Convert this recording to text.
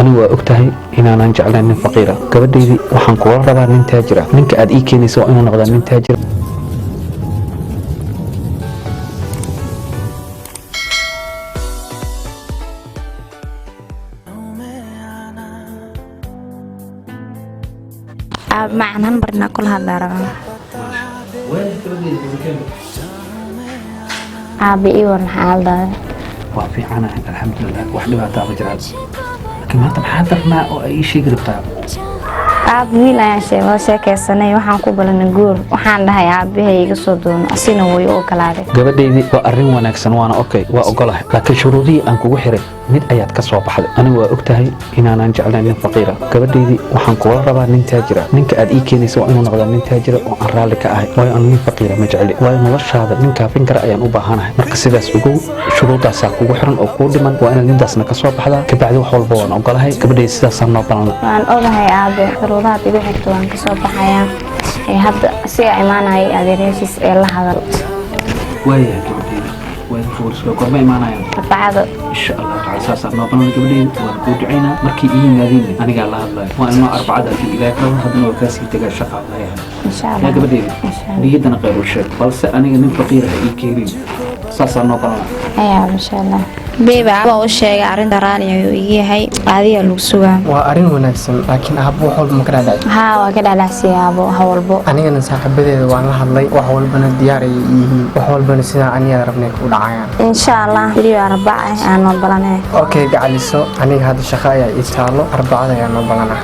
Anigu waa og tahay inaanan jeclayn nin faqiira. Gabadhaydii waxaan kula rabaa nin taajira. Ninka aad ii keenaysa waa inuu noqdaa nin taajira. Aab macan, hal mar inaa kula hadlaa rabaa. Aabe, ii waran xaaladaada? Waa fiicanahay, alxamdulilah, wax dhibaataa ma jiraan. Laakiin maanta maxaa darnaa oo ay ii sheegi rabtaa? Aab, wiil ayaan wada sheekaysanay. Waxaan ku balanay guur. Waxaan dhahay aabahay iga soo doono, asina wuu i ogolaaday. Gabadhaydii, waa arrin wanaagsan, waana okay, waa ogolahay. Laakiin shuruudihii aan kugu xiray mid ayaad ka soo baxday. Anigu waa og tahay inaanan jeclayn nin faqiira. Gabadhaydii waxaan kula rabaa nin taajira. Ninka aad ii keenaysa waa inuu noqdaa nin taajira oo aan raalli ka ahay, waayo aan nin faqiira ma jecli, waayo noloshaada nin kaafin kara ayaan u baahanahay. Marka sidaas ogow, shuruuddaasaa kugu xiran oo kuu dhiman. Waa inaad midaasna ka soo baxdaa, kabacdi wax walba waan ogolahay. Gabadhaydi, sidaasaan noo balan. Waan ogahay aabe, shuruudahaad igu xigto waan kasoo baxayaa. Ee hadda asigaa imaanaya adeeryaashiis, ee la hadal. Waayahay gabadhayda, waa idinka warsuga. Goorma imaanayaan? Arbacada. Insha Allahu tacala, saasaa noo balan gabadhayda, waan kuu ducaynaa. Markii ii yimaadiin anigaa la hadlayo. Waa inoo Arbacada haddii Ilaahay rabo. Haddana waa kaasii tegaa, shaqa leeyahay. Insha Yaa Allah. Gabadhayda. Insha Allah. Niyaddana khayr u sheeg, balse aniga nin faqiir ha ii keenin. Saasaa noo balana. Ayaa, insha Allah. Beeba, waa u sheegay arrinta, raali ayuu iga yahay. Adiga lagu sugaa. Waa arrin wanaagsan, laakiin aabbo wax walba ma ka dhadhaci? Haa, waa ka dhadhacsiya aabo wax walbo. Anigana saaxiibadeeda waan la hadlay, wax walbana diyaar ayay yihiin, wax walbana sidaa aniga rabnay ku dhacayaan. Insha Allah, beriyo Arbaca ah aan noo balanay. Okay gacaliso, aniga hadda shaqo ayaa ii taalo. Arbacada ayaa noo balanaa.